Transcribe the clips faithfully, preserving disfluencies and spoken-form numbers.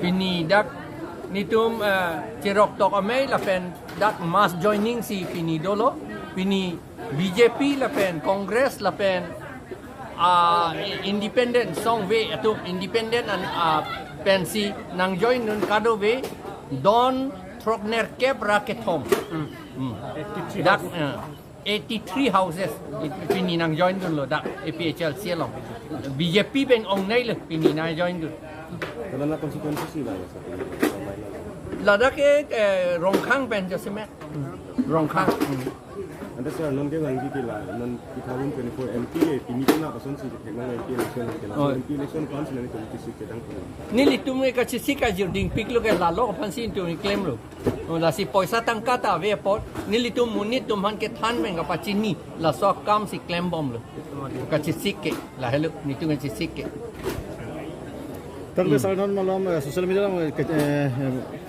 Pini dak netum, eh, cherok tok amei lapen dak mass joining si pini dolo. Pini B J P lapen Congress lapen, ah, independent song ve atum independent an, ah, pensi nangjoindun kadokave don throknerkep ra kethom. Hmm. Dak, eh, eighty-three houses pini nangjoindunlo dak A P H L C along. B J P pen ong nei lo pini nangjoindun. Kalang constituency si ba ya sa pini. Ladak ke, eh, Rongkhang pen jasemet. Rongkhang. Hmm. Ante sir, non ke nangji ke la, non two thousand twenty-four M P ke pini ke na pason si ke thek nang M P election ke la. Oh. M P election aphan si nangtum kachesik kedang. Nelitum ke kachesik kajir dingpiklo ke lalo aphan si netum klemlo. Oh, lasi poisa tangka ta ave apot, nelitum monit atum aphan kethan pen kapachini, laso akam si klembomlo. Kachesik ke, lahelo, netum kachesik ke. Tangte Hmm. sir non malom, eh, social media along, eh, ke-, eh,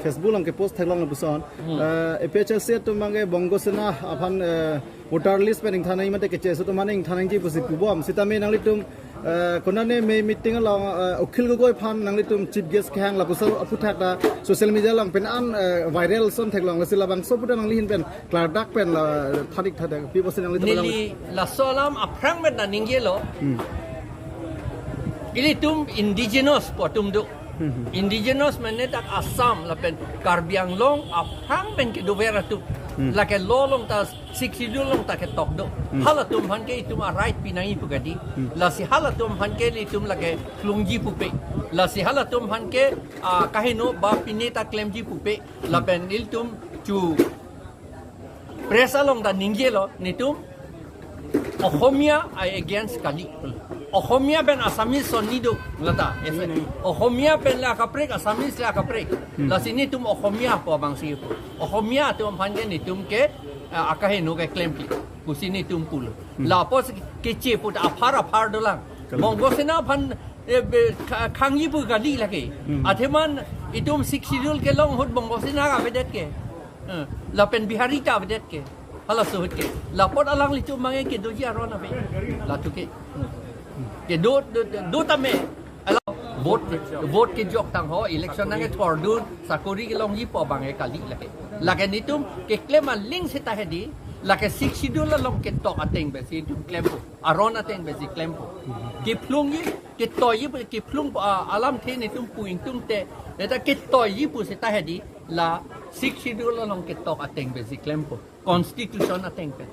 Facebook along kepost theklong lapuson. Hmm. Eh, A P H L C atum abang ke Bongo Sena aphan, eh, voter list pen ingthan nangji mate keche aso atum aphan ingthan nangji pusi pubom. Sitame nanglitum, eh, konane mei meeting along, eh, Akhil Gogoi aphan nanglitum chief guest kehang lapuson aphuthak ta social media along pen an, eh, viral son theklong, lasi labangso aphuthak nangli ahin pen klardak pen la thadik thadik pi pusi nanglitum along. Neli laso alam aphrang pen nangjilo. Hmm. Ilitum indigenous pu atum do. Hmm. Indigenous mane dak Assam lapen Karbi Anglong aphrang pen kedover atum. Hmm. Lake law along ta Sixth Schedule along ta ketok do. Hmm. Halatum aphan ke itum a-right pinangji pu kadi. Hmm. Lasi halatum aphan ke ilitum lake klungji pupe. Lasi halatum aphan ke, ah, kaheno ba pine ta klemji pupe. Hmm. Lapen ilitum chu press along ta nangjilo, netum Ohomia ai against kali. Ohomia pen Assamese son ni do lata. Ohomia pen le akaprek, Assamese le akaprek. Hmm. Lasi netum Ohomia pu abang si pu. Ohomia atum aphan ke netum ke, ah, akaheno ke klempi pusi netum pulo. Hmm. Lapusi keche pu ta aphar aphar dolang. Kalang. Bongo Sena aphan, eh, be, kha-, khangji pu kali lake. Hmm. Athema itum Sixth Schedule kelong ahut Bongo Sena avedet ke. Eh, lapen Bihari ta avedet ke. Halaso ahut ke. Lapot alanglitum abang ke kedoji aron ave. Latum ke. Hmm. Kedo, do, do, do tame. Ala vote, vote kejok tangho, election nangkethordun, sakori kelongji pu abang ke kali lake. Lake netum keklem aling seta hedi, lake Sixth Schedule along ketok ateng pensi netum klempo, aron ateng pensi klempo. Kephlungji, ketoiji, kephlung, ah, alamthe netum pu ingtungte, eta ketoiji pu seta hedi, la Sixth Schedule along ketok ateng pensi klempo. Constitution ateng pen.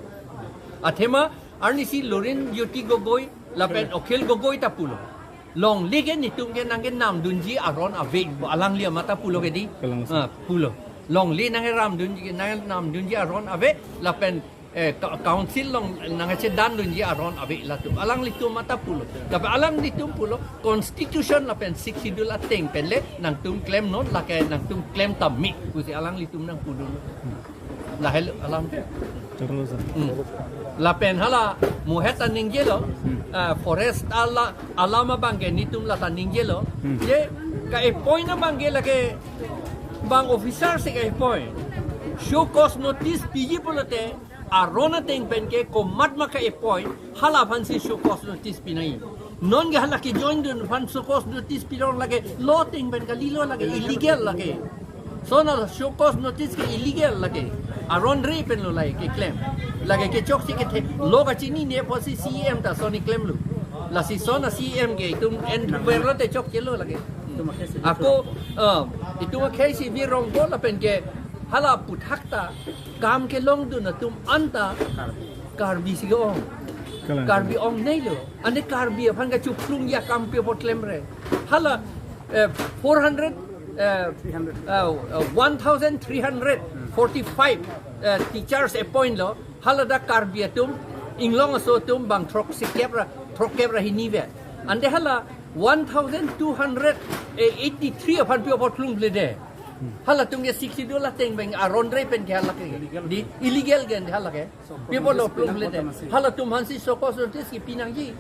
Athema arnisi Lurinjyoti Gogoi lapen Akhil Gogoi ta pulo. Longle ke netum ke nangkenamdunji aron ave, alangli amat ta pulo ke di. Kalang. Ah, pulo. Longle nangkeramdunji, nangkenamdunji aron ave, lapen, eh, ka-, council along nangkachedandunji aron ave latum. Alanglitum amat ta pulo. Tapi alanglitum pulo, constitution lapen Sixth Schedule ateng pen le nangtum klemnon, lake nangtum klem tame pusi alanglitum nangpudun. Lahelo alam. Terus. Hmm. Lapen hala muhet ta nangjilo, Hmm. ah, forest ala, alam abang ke netum lata nangjilo. Hmm. Je ka-appoint abang ke lake bang officer si ka-appoint. Show cause notice piji pulote aron ateng pen ke komat ma ka-appoint, hala aphan si show cause notice pinangji. Non ke hala kejoindun aphan show cause notice pilong lake, law ateng pen kalilo lake, illegal lake. Lason a show cause notice ke illegal lake. Aron ri pen lo lake keklem. Lake kechokche kethe. Law kachinine apotsi C E M ta lason klemlo. Lasi lason a C E M ke itum en verlo te chokchelo lake. Ako, ah, itum akhei si virongpo lapen ke hala aphuthak ta kam kelongdun atum anta Karbi si ke-ong. Kalang. Karbi ong nei lo. Ante Karbi aphan kachuphlungji akam pi apot klemre. Hala, eh, four hundred, eh, Three hundred. eh, eh, one thousand three hundred forty-five, eh, teachers appoint lo. Hala dak Karbi atum, Inglong aso atum bang throksikep ra, throkkep ra hini vet. Ante hala one thousand two hundred eighty-three aphan pi apot phlungple de. Halatum ke Sixth Schedule ateng pen aron ri pen ke hala ke. Di illegal gen hala ke. Pi apot lo phlungple de. Halatum aphan si show cause notice kipinangji.